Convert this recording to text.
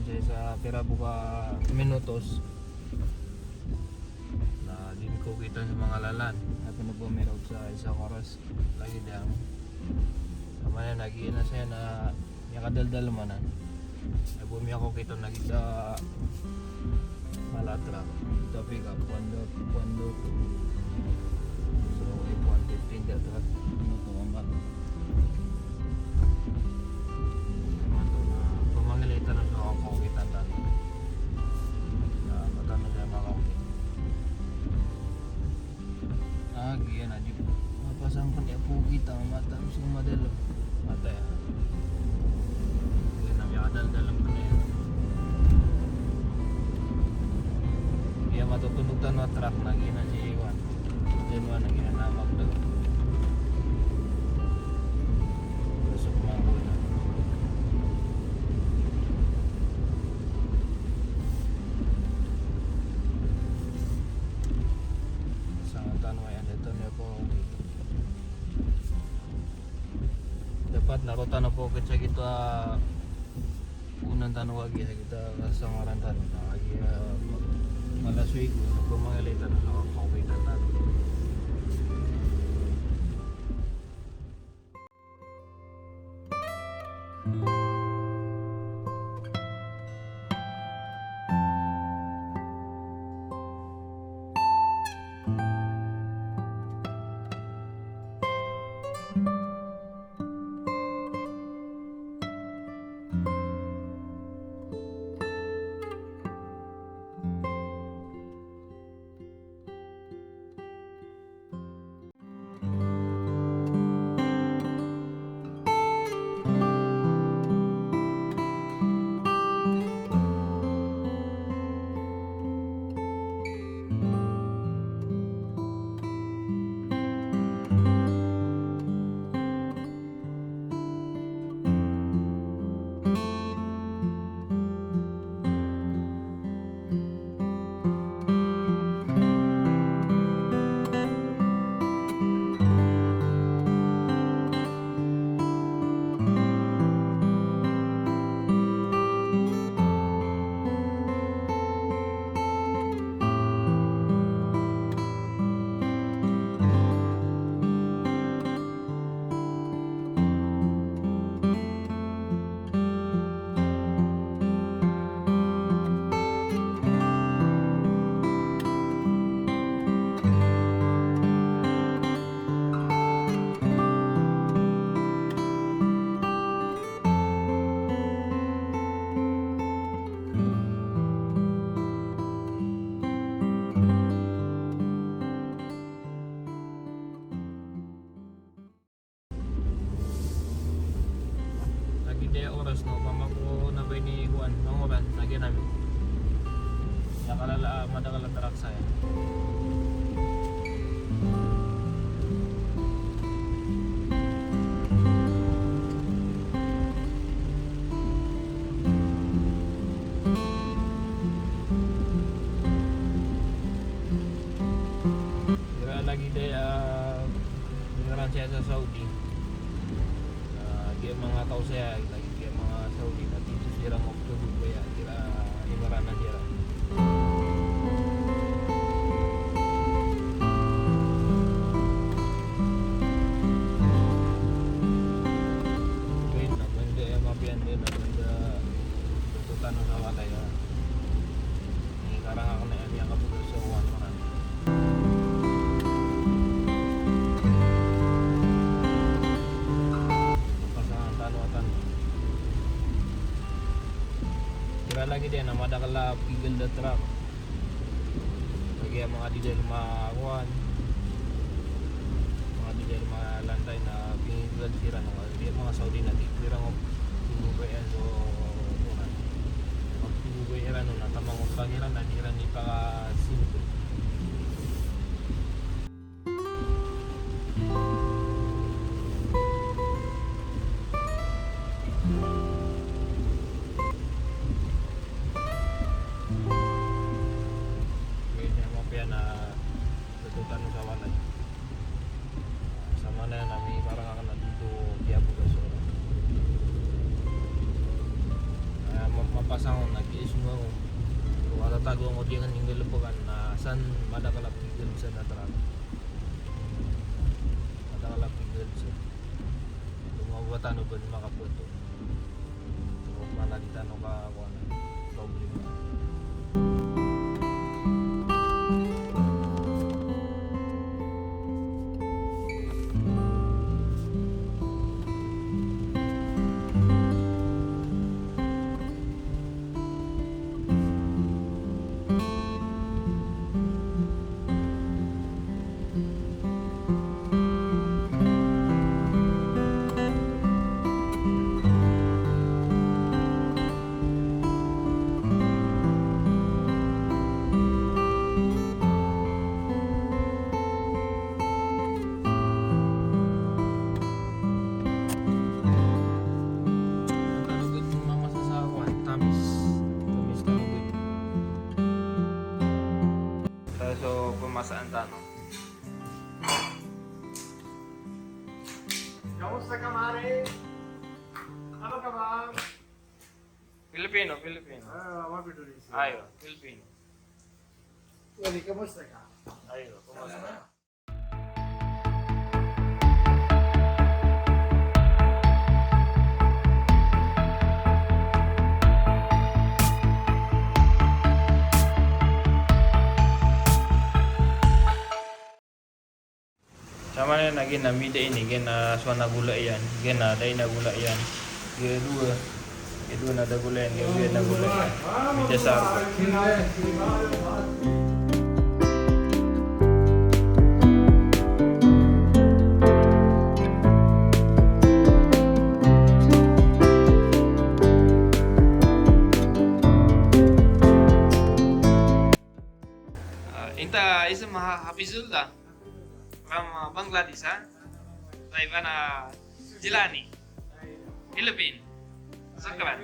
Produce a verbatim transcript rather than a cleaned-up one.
Sa pira bo ka minutos na di ko kitaan so manga lalan. Apiya na bo miraot sa isa ka oras lagid iyan. Sa maana na giya na saya na miyakadaldal man anan. Ago miyakokit on lagid a mala a trak. Tapi ka, kuwan da, kuwan da. So, eh, kuwan fifteen da trak. Ano to, ang ba? Ano to na, pamangilay tano sa kakokit tano. Na, ba tano siya makakokit? Ah, giya na di. Mapasang ko niyan po kita, matan so madalem. Mata iyan. Giya na miyakadaldal ko niyan. Giya matotondog tano a trak na giya na si Iwan. Then, Iwan na giya na magdag. Pasok mambo na. Sa tano ay anda tano ay po. Dapat na roo tano po kit sa gita, ah, onan tano lagi sa gita, ah, kasangaran tano na lagi, ah, malasoy ko, pamangilay tano sa kakokit tano. Lagid iyan a oras na opama ko na ba ini kuwan, na oras, lagid iyan ami. Iyan kalala, ah, madakl a trak saya. Igira lagid iyan, ah, Ingaran saya sa Saudi. Na giya manga taw saya, lagid giya manga Saudi, na tito siran o pagubaya, igira ingaran na siran. Okay, na banda iyan mapiya, na banda tano sa watay, ah. Ini karang ako na iyan, iyan kaputo sa one one. Pasangan tano a tano. Igira lagid iyan na madakl a pigil da trak. Lagid iyan manga di dn makuwan. Manga di dn malantay na pigil siran. Lagid iyan manga Saudi na di siran o pigil iyan so kuwan. Pag-uwi iran on, na taman o pag-iran na di iran ipakasimple. Pwede mo piya na tututan mo sa walay. Sa maana na miparang akn a dito kiyaboga so Tago ko di ngka nggalbkan na san madakl a pigil san a trak. Madakl a pigil san. Ito mabatan o ba makapoto. Ito mala di tano ka, kuwan, problema. Tano gid mamasa sa kuwan, tamis. Tamis tano gid. Tayo so pamasaan tano. Kamusta ka, mare? Ano ka ba? Filipino, Filipino. Ah, mapitulisi. Ayo, Filipino. Wali, kamusta ka? Ayo, kumusta? Samanaya na giya na mida ini, giya na so ana gola iyan, giya na da ina gola iyan, giya dowa, giya dowa na da gola iyan, giya dowa na gola iyan. Mida sa arba. Ah, inta ism ha-, Hafizullah. From, ah, Bangladesh, ha? Sa iba na Jilani. Philippine. Shukran.